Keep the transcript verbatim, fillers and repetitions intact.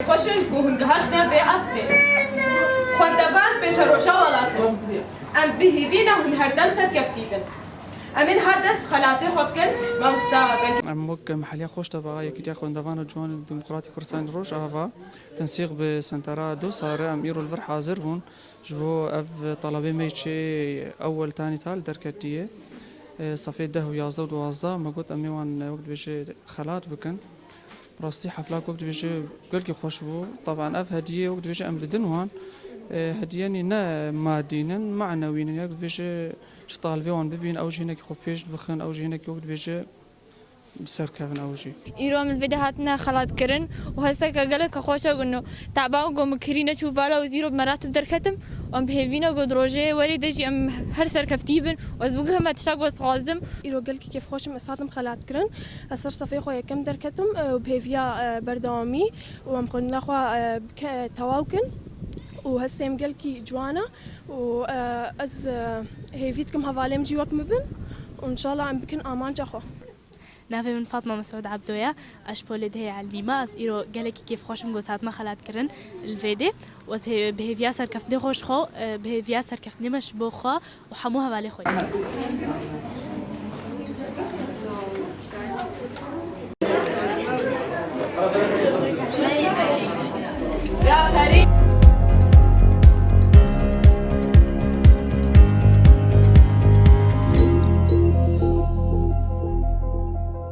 Xweş in ku hûn gihiştine vê astê. Xwendevan pêşeroja welat in. Em bi hêvî ne hûn herdem serkeftî bin. Em ê niha dest xelatê xwe bikin, mamosta Bengî. Em wek meheliya Xweşteva, Yekîtiya Xwendevan û Ciwanên Demokratîk Kurdistanê Rojava, tensîq bi sentera Dosare, em îro li vir hazir bûn. Ji bo ev talebê me çê ewel tanî tal derketiye. E, sefê deh û yazdeh û duwazdeh me got em ê wan, e, wek dibêje xelat bikin. Rastî hefla wek dibêje gelkî xweş bû. Taban ev hediyê wek dibêje em didin wan. E, hediyenî ne madî nin, manewî nin. Wek dibêje ji talibê wan bibîn, ew jî hinekî xwe pêş bixin, ew jî hinekî wek dibêje bi ser kevin ew jî. Îro em li vê de hatine xelatkirin û hesteke gelek xweş e ku teba ku min kirî neçû vala û îro bi meratib derketim û em bi hêvî ne ku di rojê werê de jî em her serkeftî bin û ez biguhime tişta ku ez dixwazim. Îro gelkî kêfxweş im, ez hatim xelatkirin. Ez ser sefê xwe yekem derketim, e, û bi hêviya, e, berdewamî û em xwendina xwe, e, bike-, tewaw kin û hestê em gelkî ciwan e û, e, ez, e, hêvî dikim hevalê min jî wek min bin û înşallah em bikin amanca xwe. Navê min Fatma Mesûd Ebdo ye. Ez ji polê dehê elmî me. Ez îro gelekî kêfxweş im ku ez hatime xelatkirin li vê dê. Û ez hê-, bi hêviya serkeftinê xwe ji xwe, e, bi hêviya serkeftinê me ji bo xwe û hemû hevalê xwe.